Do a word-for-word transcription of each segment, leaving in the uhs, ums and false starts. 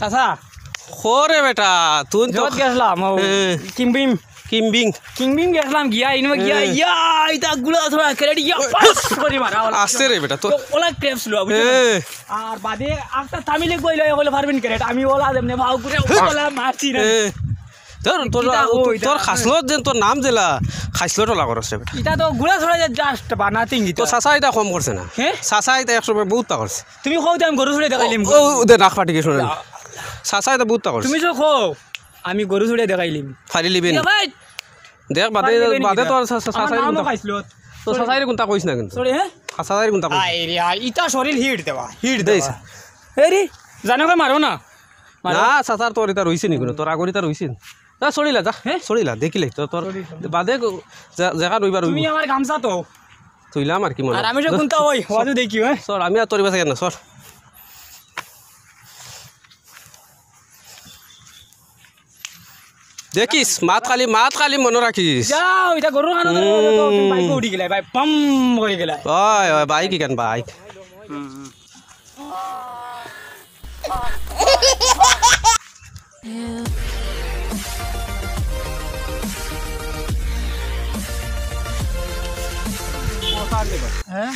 চাচা, খরে বেটা, তুই তো যত গেছলাম, ও হ্যাঁ। কিমবিম। কিমবিং। কিমবিম গেছলাম গিয়া, ইনো গিয়া, হ্যাঁ। ইয়া, ইতা গুলা থোড়া কেরেট, ইয়া, পাস করি মারা, ওলা। আস্তে রে বেটা, তো তো ওলা ক্রেপস লো, বুঝছো? হ্যাঁ। আর বাদে একটা তামিলে কইলো, এ কইলো পারবেন কেরেট, আমি ওলা দেমনে ভাও করে ওলা মারছি না। হ্যাঁ। তোর, তোর, কিতা তোর, কই, তোর দাঁড়া। খাসলত যেন তোর নাম দিলা, খাসলত ওলা করস রে বেটা। ইতা তো গুলা থোড়া যে just বা nothing ইতা। তো চাচা ইতা কম করছে না। হ্যাঁ? চাচা ইতা এক সময় বহুততা করছে। তুমি কও তো আমি গরু চড়ে দেখাইলিম। ও, ও, দে নাক ফাটি গেছে না। চাচা ইতা বহুততা করছে। তুমি তো কও, আমি গরু চড়ে দেখাইলিম। ফাড়ি লিবি এ না। ভাই, দেখ, বাদে, ফাড়ি লিবি নি বাদে কিতা? তোর চা-, চা-, আমার চাচাই নামও কুন্তা, খাইছলত। তোর চাচাইরে কুন্তা কইস না কিন্তু। Sorry, হ্যাঁ? চাচাইরে কুন্তা কইস না। আয় রে, আয়, ইতা শরীর হিট দেওয়া, হিট দেইস। দেওয়া। এ রে, জানো কই মারো না। মারো। না, চাচার তোর ইতা রইছে নি কোনো, তোর আগর ইতা রইছে নি? যা, চড়িলা, যা। হ্যাঁ? চড়িলা, দেখিলে তো তোর বাদে গ-, যে-, যেখান রইবার তুমি রইব। আমার গামছা তো। তুইলাম আর কি মনে আর হয়। আমি যে কুন্তা ওই, ওয়াজু দেখি, হ্যাঁ? চল, আমি আর তোর বাসা কেন, চল। দেখিস, মাত খালি, মাত খালি মনে রাখিস। যাও, ইটা গরুর কানো ধরে, হুম। তুমি বাইক উঠি গেলাই, ভাই, পম করে গেলাই। ওই, ওই, বাইক ইখান, বাইক। হুম, হুম। হ্যাঁ?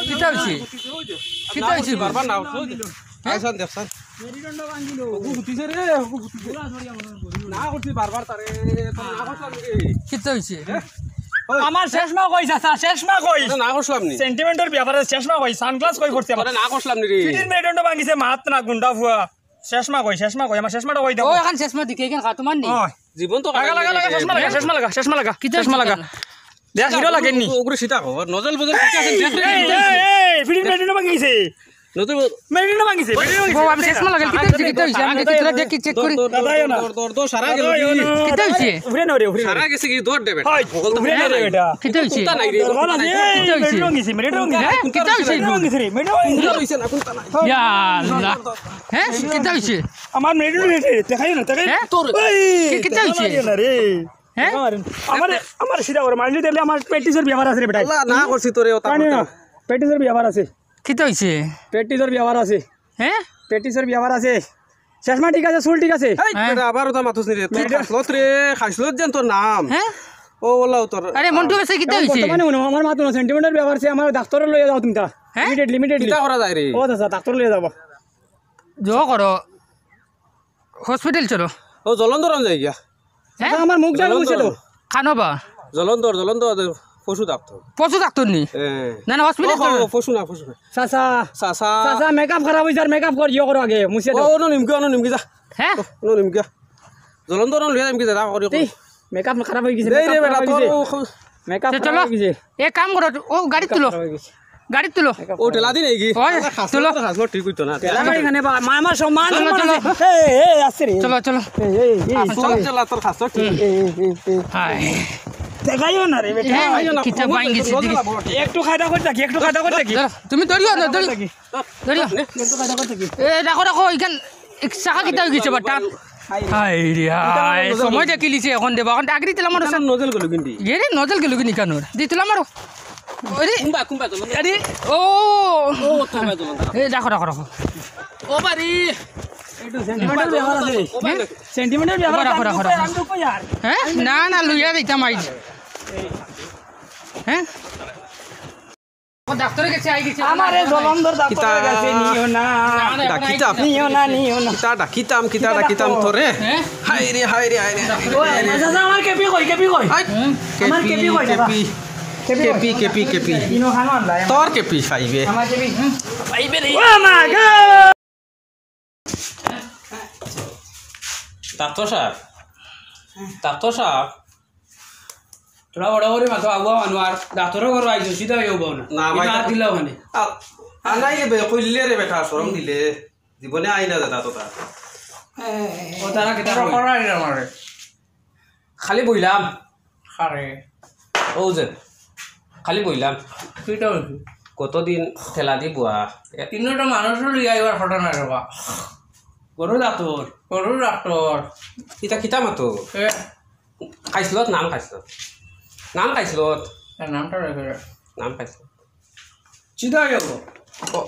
কিতা হইছে? কিতা হইছে? বারবার না উঠছো, ওই যে। হ্যাঁ? আইসান দেখছান। ওগু ফুটিছে রে, ওগু ফুটিছে। না করছি বারবার তারে, তোর না করছিলাম রে। কিতা হইছে? হ্যাঁ? ওই। আমার শেষ মা কই, চাচা, শেষ মা কই? তোরে না করছিলাম নি? সেন্টিমেন্টর ব্যাপারে শেষ মা কই, সানগ্লাস কই পড়ছে আমার? তোরে না করছিলাম নি রে? পিঠির মেরুদণ্ড ভাঙিছে, মাত না, গুন্ডা ফুয়া। শেষ মা কই, শেষ মা কই, আমার শেষ মাটা কই দাও। ও, এখন শেষ মা দিকে, এখান খা, তোমার নি? ওই। জীবন তো লাগা, লাগা, লাগা, চশমা লাগা, চশমা লাগা, চশমা লাগা, কিতা চশমা লাগা। চশমা? দেখ, হিরো লাগে নি? ওগুলো সিধা কর, নজল বজল ঠিক আছে, দেখ রে। এই, এই, এই, ফিটিং মেরুদণ্ড ভাঙিছে। নজল বজল। মেরুদণ্ড ভাঙিছে, মেরুদণ্ড ভাঙিছে। বাবা, আমি চশমা লাগাই, কিতা হইছে, কিতা হইছে? আমি তো তোরা দেখি, চেক করি। দাদা, ইও না। দৌড়, দৌড়, দৌড়, সারা গেল কি? কিতা হইছে? উফরে না রে, উফরে না। সারা গেছে কি? দৌড় দে বেটা। হয়, উফরে না রে বেটা। কিতা হইছে? কুন্তা নাই রে। দরকার আছে। কিতা হইছে? মেরুদণ্ড ভাঙিছে, মেরুদণ্ড ভাঙিছে। হ্যাঁ? কিতা হইছে? মেরুদণ্ড ভাঙিছে রে, মেরুদণ্ড ভাঙিছে। কুন্তা হইছে না, কুন্তা নাই। ইয়া আল্লাহ। হ্যাঁ? কিতা হইছে? আমার মেরুদণ্ড ভাঙিছে, দেখাইও না, দেখাইও না। হ্যাঁ? তোর ওই, কি-, কিতা হইছে? মারিও না রে। হ্যাঁ? আমার, আমার, আমার সিধা করে, মানলি দিলে আমার প্র্যাকটিসের ব্যাপার আছে রে বেটা। আল্লাহ, না করছি তোরে, ওটা জানি না। করতে। প্র্যাকটিসের ব্যাপার আছে। কিতা হইছে? প্র্যাকটিসের ব্যাপার আছে। হ্যাঁ? প্র্যাকটিসের ব্যাপার আছে। চশমা ঠিক আছে, চুল ঠিক আছে। এই, হ্যাঁ। বেটা, আবার ওটা মাতুস নি রে। তুই ম্যাডাম। খাসলত রে, খাসলত যেন তোর নাম। হ্যাঁ? ও, ওলা তোর। আরে, মন্টু গেছে, কিতা হইছে? বর্তমানে মনে হয় আমার মাথা সেন্টিমেন্টাল ব্যাপার আছে, আমার ডাক্তারে লইয়া যাও তুমি তা। হ্যাঁ? Immediately, immediately। কিতা করা যায় রে? ও, চাচা, ডাক্তারে লইয়া যাবো। জো করো। হসপিটাল চলো। ও, জলন্ধর আন যাই গিয়া। হ্যাঁ? চাচা, আমার মুখ জানি জলন্ধর। বুঝে তো। খানো বা? জলন্ধর, জলন্ধর, পশু ডাক্তার। পশু ডাক্তার নি? হ্যাঁ। না, না, হসপিটাল ও, চলো। ও, পশু না, পশু না। চাচা। চাচা। চাচা, মেকআপ খারাপ হইছে, আর মেকআপ কর, ইয়ে করো আগে, মুছে ও, দাও। অনো নিমকি, অনো নিমকি, যা। হ্যাঁ? অনো নিমকি, যা। জলন্ধর আন লইয়া নিমকি, যা, যা, করি, করি। এই, মেকআপ খারাপ হয়ে গেছে, এই রে মেকআপ বেটা, খারাপ হয়ে তোর গেছে। ও, মেকআপ তো খারাপ চলো। হয়ে গেছে। এক কাম করো, ও গাড়িত তুলো। মেকআপ খারাপ হয়ে গেছে। গাড়িত তুলো। ও, ঠেলা দি নেকি? ওই, আরে, খাসলো, তুলো। তোর খাসলো ঠিক হইতো না। ঠেলা চলো, গাড়ি চলো। এখানে বা-, মা-, আমার সম্মান, চলো, সম্মান চলো। আছে। এই, এই, এই, আসছে রে। চলো, চলো। এই, এই, এই, আসো, চলো, চলো। চলো, তোর খাসলো ঠিক। এই, এই, এই, এই। হায়। দেখাইও না রে, বেটা। এ, দেখাইও না, কিতা খবর বাইন তো গেছে নজর দিকে। লাগবো। একটু কায়দা করে থাকি, একটু কায়দা করে থাকি। ধরো, তুমি ধরিও না, কায়দা করে ধরিও। থাকি। ধরিও। একটু কায়দা করে থাকি। এ, রাখো, রাখো, ইখান, এক চাকা কিতা হয়ে গেছে, বাটা? হায় রে, হায়, সময় দেখিলিছে এখন দেবা, এখন আগরি দিলাম আর ইখান নজল গেল কিন্তু। এ রে, নজল গেল কিন্তু ইখানোর। দি তুলা মারো। আরে, কুম্বা, কুম্বা তো। আরে, ও। ও, তো ভাই তো। এ, রাখো, রাখো, রাখো। ও বাড়ি। একটু সেন্টিমেন্টাল ব্যাপার আছে। ও বাড়ি। সেন্টিমেন্টাল ব্যাপার আছে। রাখো, রাখো, রাখো। আমি তো কই আর। হ্যাঁ? না, না, লইয়া দিতাম আইজ। হ্যাঁ? ও ডাক্তারের কাছে আই গেছে। আমারে জলন্ধর ডাক্তারের কিতা? কাছে নিও না। না, না, ডাকিতাম। নিও না, নিও না। কিতা ডাকিতাম, কিতা কিতা ডাকিতাম ডাকো? তোরে? হ্যাঁ? হায় রে, হায় রে, হায় রে। ও, চাচা, আমার কেপি কই, কেপি কই? হায়। হুম? আমার কেপি কই, দাদা? কেপি। কেপি কই? কেপি, কেপি, কেপি। ইনো খানো আনলা, আমার তোর কেপি পাইবে। আমার কেপি, হুম? পাইবে রে। ও মা গো! ডাক্তার সাহেব, ডাক্তার সাহেব, তোরা বড় করে মাতো আগুয়া মানু আর ডাক্তারও করো আইছো, সিধা হয়ে উবাও না। না, ভাই, এটা হাত দিলাও মানে। আ-, আনাই রে বে, কইলে রে বেটা, শরম দিলে। জীবনে আই না দাদা তোতা। ও তারা কিতা কই? করাই রে আমারে। খালি বইলাম। আরে। ও যে, খালি বইলাম। কিতা হইছে? কতদিন ঠেলা দি বুয়া। এ- তিনটা মানুষ লইয়া এবার ঘটনা রে বা। গরু ডাক্তার। গরু ডাক্তার। ইতা কিতা মাতো? এ। খাইছলত, নাম খাইছলত। নাম খাইছলত। এ নামটা রেখে দে। নাম খাইছলত। চিধা হয়ে যাবো। ক-,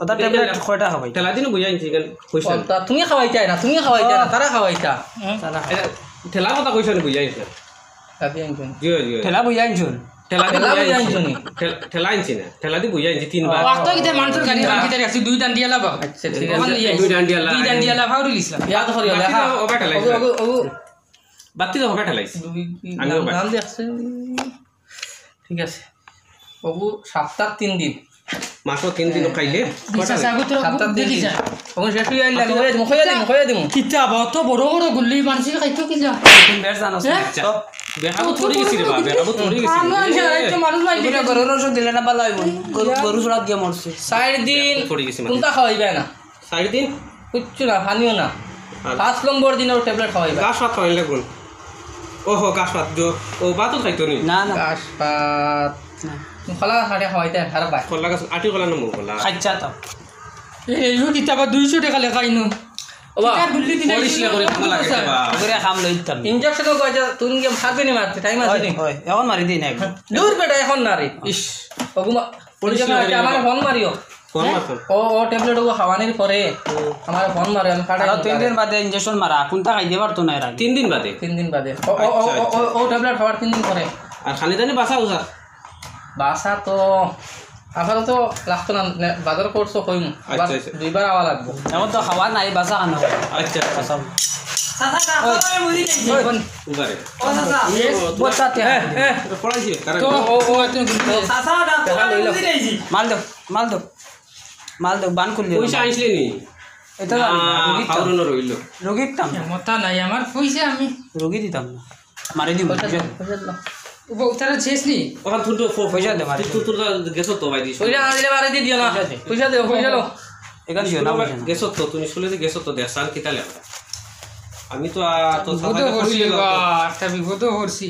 ওটা ট্যাবলেট কয়টা খাবাই? ঠেলা দিন বুঝাই আনছি, কেন কইছেন? ওটা তুমি খাওয়াইতায় না, তুমি খাওয়াইতায় না, তারা খাওয়াইতা। তারা খাওয়াই। এটা ঠেলা কথা কইছেন, বুঝাই আনছেন। ঠেলা দিয়ে আনছেন। জি, জি। ঠেলা বুঝাই আনছেন। ঠেলা দি ঠেলা বুঝাই বুঝাই আনছি। আনছি নি? ঠেল-, ঠেলা আনছি না। ঠেলা দি বুঝাই আনছি তিনবার। ও, তো কিতা মানুষের গাড়ি, গাড়ি কিতা রাখছি, দুই ডান্ডিয়া লাফা। আচ্ছা, ঠিক আছে। দুই ডান্ডিয়া লাফা। দুই ডান্ডিয়া লাফা। ফাউরি লিসলাম। ইয়াদ করিও, বাকি লেখা। তো ওকে ঠেলাইছি। ওগু, ওগু, ওগু। বাতি তো ওকে ঠেলাইছি। দুই, দুই, আমি নাম, ওকে। নাম দেখছি। ঠিক আছে। ওগু সপ্তাহ তিন দিন। মাসও তিন দিন হ্যাঁ। খাইলে? বিশ্বাস আগু তোর সপ্তাহ তিন দেখি দিন। যা। ওগু শেষ হইয়া আইলে আমি কইয়া দিমু, কইয়া দিমু, কইয়া দিমু। কিতা বা, অত বড় বড় গুল্লি মানসি খাইতো কিলা? তুমি বেশ জানো হ্যাঁ? তো। বেহাবো পড়ি গেছি রে বা, বেহাবো পড়ি গেছি। আমরা আনছি, আর একটু মানুষ মারি এগুলা দিলে। গরুর ঔষধ দিলে না, ভালা অইবো। গরু, গরু চড়াত গিয়া মরছে। চাইর দিন বেহাবো পড়ি গেছি মানে। কুনতা খাওয়াইবা না? চাইর দিন? কিচ্ছু না, পানিও না। আর পাঁচ নম্বর দিনও ট্যাবলেট খাওয়াইবা। ঘাস ভাত খাওয়াইন লাগবো। ওহো, ঘাস ভাত, জো-, ও ভাতও খাইতো নি? না, না। ঘাস ভাত। না। কলা খাটে খাওয়াইতে, খারাপ ভাই। কলা গাছ, আটি কলা না মৌ কলা? খাইচ্ছা তো। এ, এইও কিতা বা দুইশো টেকা লেখা ইনো। ওবা, কিতা গুল্লি দিলে পড়িস না করে কোনো লাগে বা। ওরে খাম লইতাম। ইঞ্জেকশন ও গজা, তুই গেম খাবে নি মারতে, টাইম আছে হয়, নি? হয়। এখন মারি দিই না এখন। দূর বেটা, এখন না রে। ইস, ওগুমা, পড়িস না ইঞ্জেকশন করে আছে, আমার বাবা। Phone Mario. ফোন হ্যাঁ? মারতো। ও, ও ট্যাবলেট ওগু খাওয়ানির পরে হুম। আমার ফোন মারে, আমি কাটাই আরো দিই তিন তারে। দিন বাদে ইঞ্জেকশন মারা, কুনতা খাইতে পারতো না এর আগে। তিন দিন বাদে? তিন দিন বাদে। ও, ও, ও, আচ্ছা, ও, আচ্ছা। ও, ও ট্যাবলেট খাওয়ার তিন দিন পরে। আর খালি জানি বাসা উসা? বাসা তো আপাতত লাগতো না, নে-, বাজার করছো কইমু। আচ্ছা, আবার আচ্ছা। দুইবার আওয়া লাগবো। এখন তো খাওয়া নাই, বাসা খানো। আচ্ছা, আচ্ছা। বাসা। চাচা, চাচা, ওই, আমি বুঝি গেছি। ওই, কোন? উবারে। ও চাচা। এ, বচ্চা তে। এ, এ। এটা পড়াইছি, কারণ তো, ও, ও, একজন গুলি দে। চাচা, ডাক্তার, দেখা আমি লইলো। বুঝি গেছি। মাল দাও, মাল দাও। মাল দাও, বান খুললে পয়সা দাও। আইসলে নি? এটা না, জানি না, রুগীর তো। খাওয়ানো রইলো। রুগীর তো। ক্ষমতা নাই আমার, পয়সা আমি। রুগী দিতাম না। মারি দিমু, পয়সা পয়সা দে, দে। পয়সা দে। ও, তারা শেষ নি? ওখান তুই তো ফো-, পয়সা দে, মারি তুই, তুই, তুই তো গেছো তো ভাই, দিস। পয়সা না দিলে মারি দি দিও না। পয়সা দে। পয়সা দে, পয়সা দে। এখান দিও না, পয়সা না। গেছো তো, তুমি স্কুলে যে গেছো তো, দেখছান কিতা লেখা। আমি তো, আ, তো বিপদে সাঁতারে পড়ছি পড়ি গেলাম বা, তো। একটা বিপদে পড়ছি।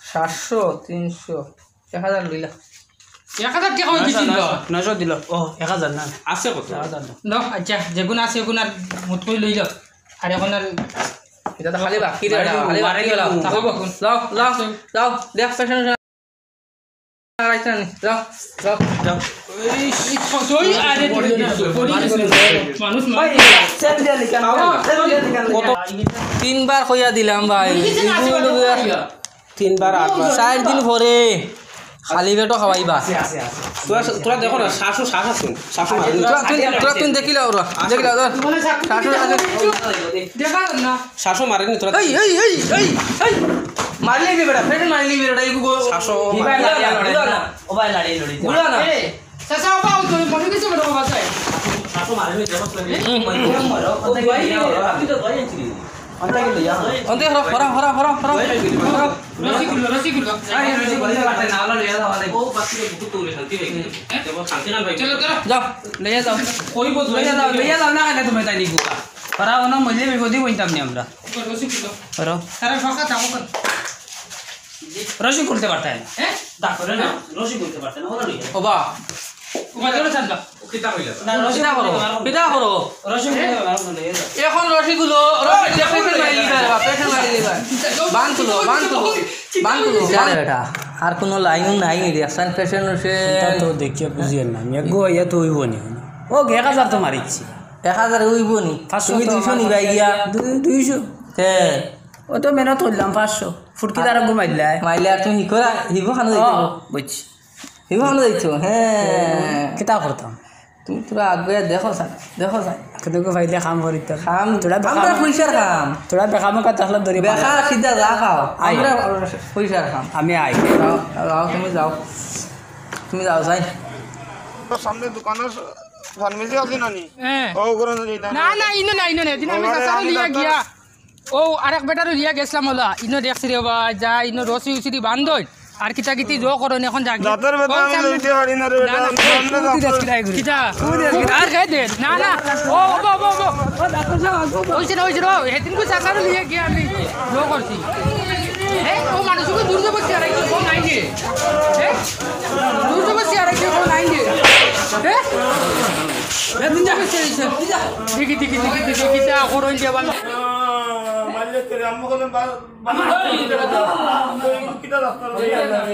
সাতশো, তিনশো, এক হাজার লইলা। এক হাজার টেকা অইছে নয়শো, চিন্তা। নয়শো, নয়শো দিল। ও, এক হাজার না। আছে কত? এক হাজার না। লো, আচ্ছা, যেগুন আছে, ওগুন আর মুঠ করি লইল। আর এখন আর এটা তো খালি বাকি রে, মারি দিবো, খালি মারি বাকি দিবো। গেল। থাকো, লাও, লাও, লাও, দেখ, পেশেন্ট আইছে নি? লাও, লাও। যাও। এই, এই, সই, আরে, পড়ি গেছে, পড়ি গেছে। মানুষ মারি ভাই, সেল দিয়ে লিখা, সেল দিয়ে লিখা। কত? তিনবার কইয়া দিলাম ভাই। পড়ি গেছে না, আছে, আছে, আছে। তিনবার আটবার। চাইর দিন পরে খালি পেটো খাওয়াইবা। আছে, আছে, আছে। তোরা, তোরা দেখো না, শাশু, শাশ আছইন। শাশু মারেনি। তোরা, তুই, তোরা তুই দেখিলা ওরা। দেখিলা ওরা। শাশু, শাশু। দেখা না। শাশু মারেনি তোরা। এই, এই, এই, এই, এই। মারলি নি বেটা, পেটে মারলি নি বেটা, এই গো। শাশু ও ভাই, মারেনি। লাড়ি, লাড়ি, লাড়ি। ও ভাই, লাড়ি, লাড়ি। বুড়া না। এ, চাচা, ও বাবু, তুমি মরে গেছো বেটা, বাবা, চাই। শাশু মারেনি, দেখো তো। হুম। ও ভাই, আমি তো ভয় আছি। অন্তে হরা, হরা, হরা, হরা, হরা। রশি খুলো, রশি খুলো। আরে, রশি খুলতে পারতে না, ওলা লইয়া যাও, আরে। ও, বাচ্চাকে বুকুত তুলে শান্তি হয়ে গেছে। হ্যাঁ? কেবল শান্তি না ভাই। চলো, চলো। যাও, লইয়া যাও। কই বল, লইয়া যাও, লইয়া যাও, না, কেন তুমি তাই নিবো? ওরা ওনা মইলে বিপদে বইতাম নি আমরা। রশি খুলো। ধরো। তারা ফাঁকা থাকো কেন? রশি খুলতে পারতে না। হ্যাঁ? ডাক্তারে না, রশি খুলতে পারতে না, ওরা লইয়া। ওবা। ওবা, চলো, চান্দা। কিতা কইলা? না, রশি কিতা করো? খুলতে পারবো না। কিতা করো? রশি খুলতে পারবো না, লইয়া যাও। এখন রশি খুলো, রশি খুলো, পেশেন্ট মারি লিবা, পেশেন্ট মারি লিবা। বান তুলো, বান তুলো, বান তুলো, বান। জানে বেটা, আর কোনো লাইনও নাই নি রে, একসান পেশেন্ট হচ্ছে। এটা তো দেখিয়া বুঝিয়ার না, আমি এগো ইয়া তো অইবো নি। ও, এক হাজার তো মারিচ্ছি। এক হাজার অইবো নি? পাঁচশো তুমি তো দুইশো আমার নিবাই গিয়া। দুই-, দুইশো। হ্যাঁ। ও তো মেহনত করলাম, পাঁচশো। ফুটকি তার ঘুমাইলাই। মাইলে আর তুমি হিকরা, হিবো খানো ও, দিতে। বুঝছি। হিবো খানো দিতে, হ্যাঁ। কিতা করতাম? তুমি তোরা আগে দেখো স্যার, দেখো স্যার। কিন্তু গো ভাইলে কাম করি তো। কাম, তোরা বেকার আমরা পয়সার কাম। তোরা বেকার মুখা তাহলে ধরি বেকার পালা। সিধা যা খাও। আয়। আমরা পয়সার কাম। আমি আই। যাও, যাও, তুমি যাও। তুমি যাও, যাই। তো সামনে দোকানের ফার্মেসি আছে না নি? হ্যাঁ। ও, ওখানে যাই, তাই না? না, না, ইনো না, ইনো না। এদিন আমি ওখানে চাচারও আমি লিয়া ডাক্তার গিয়া। ও, আরেক বেটারও লিয়া গেছিলাম ওলা। ইনো দেখছি রে বা, যা, ইনো রশি উশি দি বান্ধই। আর কিতা কিতি জো করো নি, এখন যাগি। দাঁতের ব্যথা ও, আমি সামনে লইতে পারি না রে না, বেটা, না, আমি সামনে তুই যাবো। দেখছি না, এগুলো। কিতা? তুই দেখছি না। আর কে দে? না, না। ও, ও, ও, ও, ও। ও, ডাক্তার সাহেব, আসবো। ওই যে, ওই যে, ওই, হেদিন কো চাচারও লিয়া গিয়া আমি জো করছি। এ, ও মানুষকে দূর যাবো, চেয়ারে কেউ নাই রে। এ? দূর যাবো, চেয়ারে কেউ নাই রে। এ? এ, দূর যাবো, চেয়ারে, চেয়ারে। দেখি, দেখি, দেখি, দেখি, কিতা করইন যে বাবা। মারলে তোরে আম্মু কলম বা-, বাবা, কিতা রাস্তা লইয়া যাবে?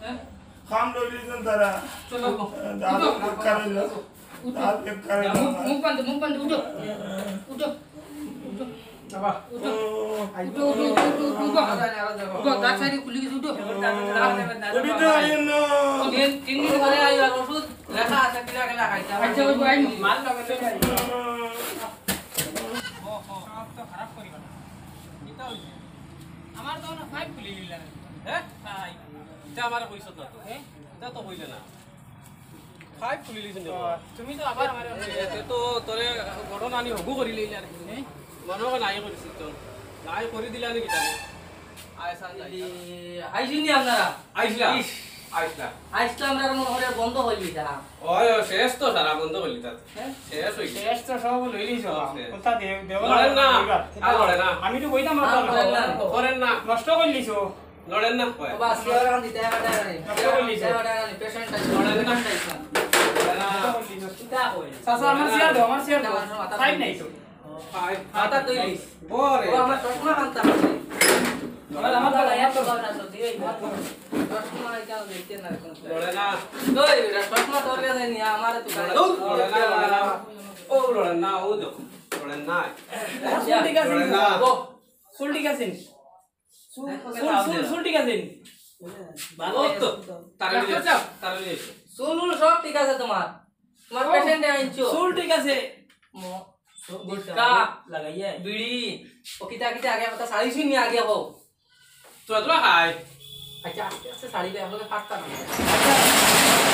হ্যাঁ? কাম লইলিছইন তারা। চলো। দাঁত উঠো। বেকার অইলো। উঠো। দাঁত বেকার অইলো। মুখ, মুখ বান্ধো, মুখ বান্ধো, উঠো। উঠো। উঠো। বাবা। উঠো। ও। উঠো, উঠো, উঠো, উঠো, উঠো। উঠো, দাঁত সাইডে খুলি গেছে, উঠো। উঠি তো আইন না। তিন, তিন দিন পরে আইবার ওষুধ লেখা আছে, কিলা কিলা খাইতে হবে। আচ্ছা, ওই আইন। মাল লগে লগে আইন। ও, ও, আমার তো খারাপ করিবা না। কিতা অইছে? আমার তো না পাইপ খুলি দিলা। হ্যাঁ? তাই। ইটা আমারে কইছত না তো। হ্যাঁ? ইটা তো কইলে না। পাইপ খুলি দিছইন দেখো। ও, তুমি তো আবার আমারে এ, এতে তো তোরে ঘটনা আনি হগু করি লইলে আর কি। হ্যাঁ? মনে হয় নাই করিস তো। নাই করি দিলা নি কিতা? আয় সান যাই। এই, আইছইন নি আপনারা? আইছলা। ইস। আইছলা। আইছলা আমরা মনে হয় বন্ধ করি দিতাম। ওই, ওই, শেষ তো সারা বন্ধ করি দিতা। হ্যাঁ? শেষ অই গেছে। শেষ তো সব লইলিছো। শেষ। কথা দে, দেও না। লড়েন না। এবার। আর লড়ে না। আমি তো কইতাম না, আর লড়েন না। লড়েন না। নষ্ট করিলিছো। লড়েন না, কয়। বাবা, সিয়ার আন দিতে হবে, টাকা নাই। টাকা নাই, patient আছে। লড়েন না। Patient আছে। লড়েন না। কিতা কই? চাচা, আমার সিয়ার দাও, আমার সিয়ার দাও। আমার মাথা ফাইন নাই তো। ফাইন। মাথা তুই নিস। বরে। ও, আমার চশমা আনতে হবে। লড়েন না। আমার তো, আমার তো। চশমা নাই কেন দেখতে না এখন? লড়ে না। ওই, চশমা তোর কাছে নিয়ে আমার তো লড়ে না, লড়ে না, লড়ে না। ও লড়ে না, ও দেখো। লড়ে না। চুল ঠিক আছে নি? লড়ে না। ও, চুল ঠিক আছে নি? চুল, চুল, চুল, চুল ঠিক আছে নি? ভালো তো? তাড়াতাড়ি ডাক্তার সাহেব। তাড়াতাড়ি এসো। চুল উল সব ঠিক আছে তোমার। তোমার ও, patient এ আনছো। চুল ঠিক আছে। ম-, গুটকা, লাগাইয়া। বিড়ি, ও কিতা কিতা আগে কথা ছাড়িছইন নি আগে কও। তোরা তোরা খাই। আচ্ছা, আস্তে আস্তে ছাড়িবে, এখন ফাটতা না।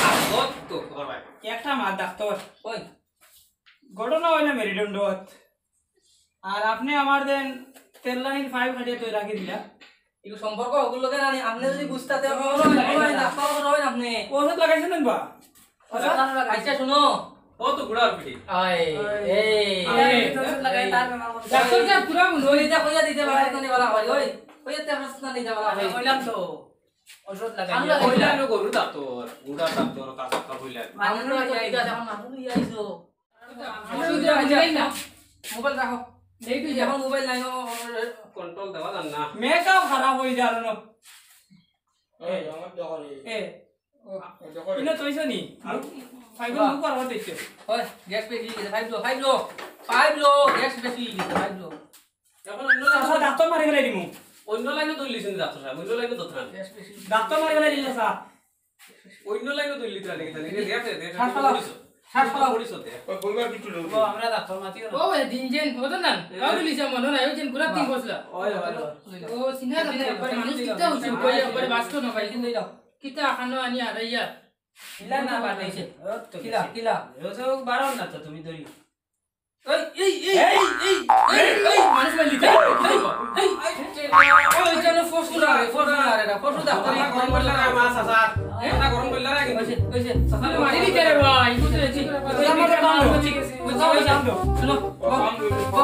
আগত তো খবর ভাই। একটা মাত ডাক্তার। ওই। ঘটনা অইলো মেরুদণ্ডত। আর আপনে আমার দেন তেল লাইন পাইপ কাটিয়া তৈ রাখি দিলা। ইগু সম্পর্ক ওগুর লগে না, আপনে যদি বুঝতা তে আপনে। ওষুধ লাগাইছেন নি বা? আচ্ছা, শুনো। ও তো গুড়ার পিঠি। আয়, এই, এই। ডাক্তার সাহেব, পুরা মনে হয়। কইয়া দিতে পারে তো নিবালা হয়, ওই। কইয়া তে হাস না নিতে পারা হয়। কইলাম তো, ওষুধ লাগাই। আমরা কইলাম গরুর ডাক্তার, গুড়ার ডাক্তার, কাঁচা কাঁচা কইলাম। মানুষ তো ঠিক আছে, এখন মানুষ লইয়া আইছো। মোবাইল রাখো। এই তুই এখন মোবাইল নাই, ও, ও, ও, control দেওয়া যার না। মেজাজ খারাপ অই যার না। এই, আমার দোকানে। এ, ও, দোকানে। ইনো তৈছো নি? আর ফাইভ বাহ। মুখ আর হতে ইচ্ছে। ওই, গ্যাস বেশি গেছে, ফাইভ লো, ফাইভ লো, ফাইভ লো, গ্যাস বেশি গেছে, ফাইভ লো। এখন অন্য চাচা, লাইনে ডাক্তার মারি ফেলাই দিমু। অন্য লাইনে দৌড়লিছেন ডাক্তার সাহেব, অন্য লাইনে তো থান। গ্যাস বেশি। ডাক্তার মারি ফেলাই দিলে, স্যার। অন্য লাইনে দৌড়লি তাহলে কি তাহলে? এটা দেখে, দেখে, শ্বাস ফেলাও। পরিষদ। শ্বাস ফেলাও। পরিষদ। ওই পরিবার কিছু লোক। ও, আমরা ডাক্তার মাতিও না। ও, এ দিন যেন, ও তো না, হ্যাঁ। কাউরি লিসা মনো নাই, ওই যেন পুরা তিন বছর। ওই, ওই, ওই। ও, সিনহা ডাক্তার, একবার মানুষ কিতা হইছে, ওই একবারে বাঁচতো না, ভাই, দিন দিলাও। কিতা খানো আনি হারাইয়া। কিলা না বানাইছে? ও তো কিলা, গেছে। কিলা? ও তো বারো না তো, তুমি ধরিও। এই, এই, এই, এই, এই, এই, এই, মানুষ মারলি, এই, এই, এই, এই, এই, এই, এই, ফসু না রে, ফসু না রে, ফসু দা, তোর এই গরম করলে না, মা, চাচা। হ্যাঁ? চাচা গরম করলে না, কিন্তু। ওই যে, ওই যে, চাচা মারি দিতে রে ভাই, বুঝতে পেরেছি। ওই যে, আমার কাম হচ্ছে, ওই যে, ওই যে, শুনো, ও, ও,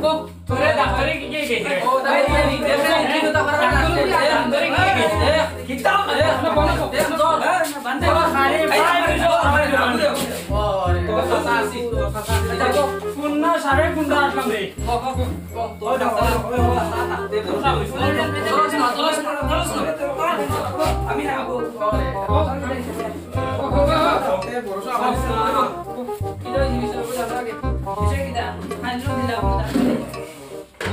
ও, তোরে ডাক্তারে কি কে গেছে? ও, তাই বলে নি, দেখে নি, কিন্তু তো আমার ডাক্তারে কি কে গেছে? কিতা? এ, না, বন্ধ কর। এ, ধর। বান্ধে। আরে, ভাই, ওই যে, আমার ডাক্তারে। ও, আরে। তোর চাচা আছি, তোর চাচা আছি। আচ্ছা, গো। কোন না, সাড়ে কোনটা আসলাম রে? ও, ও, ও, ও, তোর চাচা। দে, ভরসা করিস না। ধরস না, ধরস না, ধরস না। আমি না, ও, ও, রে। ও, ও, ও, ও। দে, ভরসা করিস না। কিতা হইছে, বিষয় বুঝা লাগে। বিষয় কিতা? আইন দিলাম,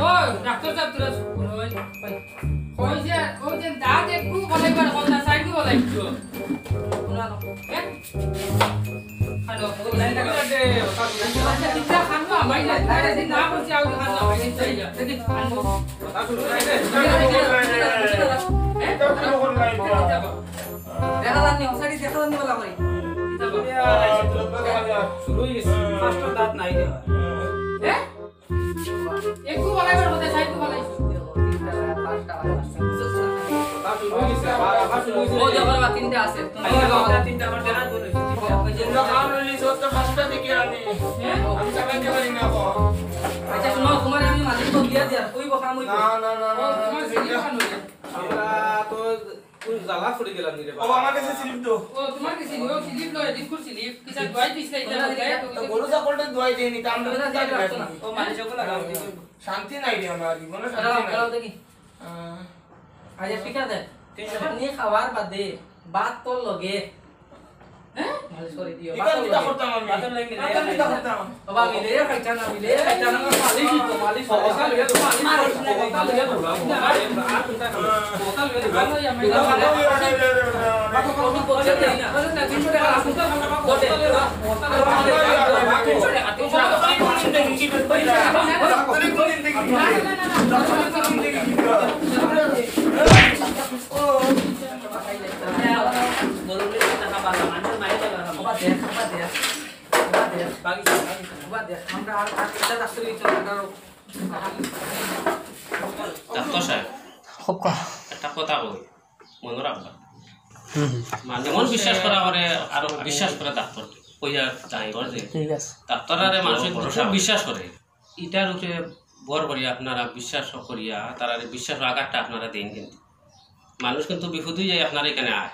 ও, ডাক্তার সাহেব, তোরা শুন, ওই, ওই যে, ওই যে দাঁত একটু বলাইবার কথা, সাইড বলাইছো। হ্যাঁ? হ্যালো, ওই লাইনটা কাটে, ওটা আচ্ছা, ঠিক আছে, খান না, ভাই, না, আরে, দিন না বলছি, আমি খান না, ভাই, এই চাই যা। দেখি, খান না। কথা শুরু হয়েছে। হ্যাঁ? এটা কোনো কোন লাইন? দেখা যাননি, ওসারি দেখা যাননি বলা করি। শুরু হয়ে গেছে, পাঁচটা দাঁত নাই রে। হ্যাঁ? একটু বলাইবার কথা, সাইড বলাইছো। ও, দেখো, বাবা, তিনটা আছে। খালি বাবা, তিনটা আমার জানা ভুল হয়েছে। ওই যে আমরা কাম রইলি, সত্তর পাঁচটা দেখে আনি। হ্যাঁ? আমি চালাইতে পারি না, বাবা। আচ্ছা, শুনো, তোমার আমি মালিক তো দিয়া দিয়া, কই বখাম হইতো? না, না, না, না, ও, না, তোমার ঠিক আছে। আমরা তো কোন জ্বালা পড়ি গেলাম রে ও, বাবা। আমার কাছে স্লিপ দাও। ও, তোমার কাছে স্লিপ, ও, স্লিপ লয়, ডিস্কুর স্লিপ। কিতা দোয়াই দিস না, এটা না, এটা তো গরু ছাগলটা দোয়াই দেয়নি, তা আমরা না, তো জানি না। ও, মালিশ ওগুলো লাগাও, ঠিক আছে। শান্তি নাই রে আমার জীবনে, শান্তি দাঁড়াও, নাই। দাঁড়াও দেখি। আহ। আচ্ছা, ঠিক আছে। ঠিক আছে। আপনি খাওয়ার বাদে ভাত তোর লগে। হ্যাঁ? মালিশ করে দিও। ঠিক আছে, ভাত তোর কিতা লগে। করতাম আমি? ভাত তোর লগে মিলে কিতা খাইতাম। করতাম? বাবা, মিলে খাইতা না, মিলে খাইতা না, মালিশ তো, মালিশ তো। ওটা লইয়া তো মালিশ করো। ওটা লইয়া তো, ওটা লইয়া তো। ওটা লইয়া তো। ডাক্তার সাহেব, খুব ক- একটা কথা কই, মনে রাখবা। হুম, হুম। মানে, মন বিশ্বাস করা করে, আরো বিশ্বাস করে ডাক্তার। কইয়া ডাক্তার যে, ঠিক আছে। ডাক্তার আরে মানুষ ভরসা বিশ্বাস করে। ইটার উপরে ভর করিয়া আপনারা বিশ্বাস করিয়া, তারারে বিশ্বাস আঘাতটা আপনারা দেন কিন্তু। মানুষ কিন্তু বিপদ অইয়া যায়, আপনারা এখানে আয়।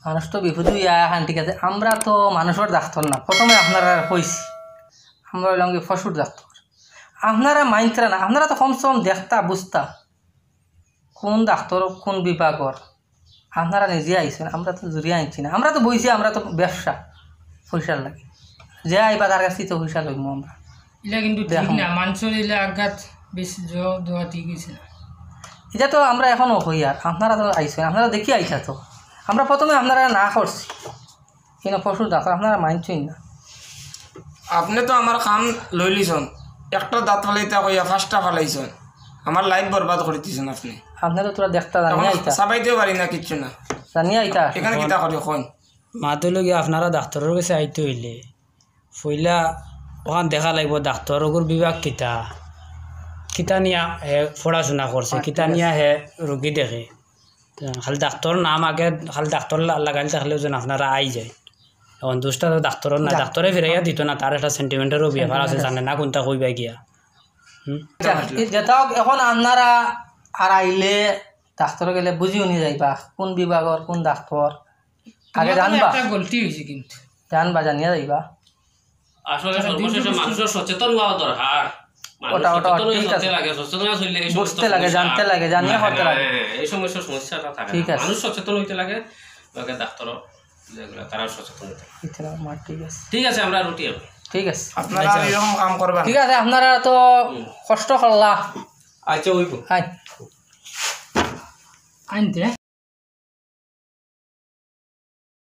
মানুষ তো বিপদ অইয়া আয়, হ্যাঁ, ঠিক আছে। আমরা তো মানুষর ডাক্তার না, প্রথমে আপনারা কইছি, আমরা অইলাম কি পশুর ডাক্তার। আপনারা মানতরা না, আপনারা তো কমসে কম দেখতা, বুঝতা, কোন ডাক্তার, কোন বিভাগর। আপনারা নিজে আইছেন, আমরা তো জুড়িয়া আনছি না, আমরা তো বইছি, আমরা তো ব্যবসা, পয়সার লাগি। যে আইবা তার কাছ থাকি তো পয়সা লইমু আমরা। ইলা কিন্তু ঠিক দেখো। না, মানুষর ইলা আঘাত বেশি জবাব দেওয়া ঠিক অইছে না। ইটা তো আমরা এখনো কই আর, আপনারা তো আইছেন, আপনারা দেখি আইতা তো। আমরা প্রথমে আপনারা না করছি, কিন্তু পশুর ডাক্তার আপনারা মানছেন না। আপনি তো আমার কাম লইলিছন, একটা দাঁত ফালাইতা কইয়া পাঁচটা ফালাইছন, আমার life বরবাদ করি দিছন আপনি। আপনি তো তোরা দেখতা জানিয়া এখন আইতা। চাবাইতেও পারি না কিচ্ছু না। জানিয়া আইতা। এখানে কিতা করি কইন? মাত অইলো গিয়া আপনারা ডাক্তারর গেছে আইতে অইলে পয়লা অখান দেখা লাগবো ডাক্তার অগুর বিভাগ কিতা, কিতা নিয়া হে পড়াশুনা করছে, কিতা নিয়া হে রুগী দেখে। তে খালি ডাক্তার নাম আগে, খালি ডাক্তার লা-, লাগাইল থাকলেও যেন আপনারা আই যায়। এখন দুষটা তো ডাক্তারর না, ডাক্তারে ফিরাইয়া দিত না, তার একটা sentimentর ব্যাপার আছে, জানে না কোনটা কইবা গিয়া। হুম? আচ্ছা, এ যেটা হোক, এখন আপনারা আর আইলে ডাক্তার গেলে বুঝিও নি যাইবা কোন বিভাগর কোন ডাক্তার, আগে জানবা। একটা গলতি অইছে কিন্তু। জানবা, জানিয়া যাইবা। আসলে সর্বশেষে মানুষের সচেতন হওয়া দরকার। মানুষ ওটা, ওটা, সচেতন হয়ে ঠিক আছে। চলতে লাগে, সচেতন হয়ে চললে এই সমস্ত বুঝতে লাগে, সমস্যা জানতে লাগে, জানিয়া না, করতে না, লাগে। হ্যাঁ, এই সমস্যা সমস্যাটা থাকে ঠিক না। আছে। মানুষ সচেতন হইতে লাগে, লগে ডাক্তারও যেগুলো, তারাও সচেতন হইতে লাগে। ইতরা আমার ঠিক আছে। ঠিক আছে, আমরা রুটি হবে। ঠিক আছে। আপনারা আর এরকম কাম করবেন না। ঠিক আছে, আপনারা তো হুম। কষ্ট করলা। আচ্ছা, হইব। হাই। আনতে।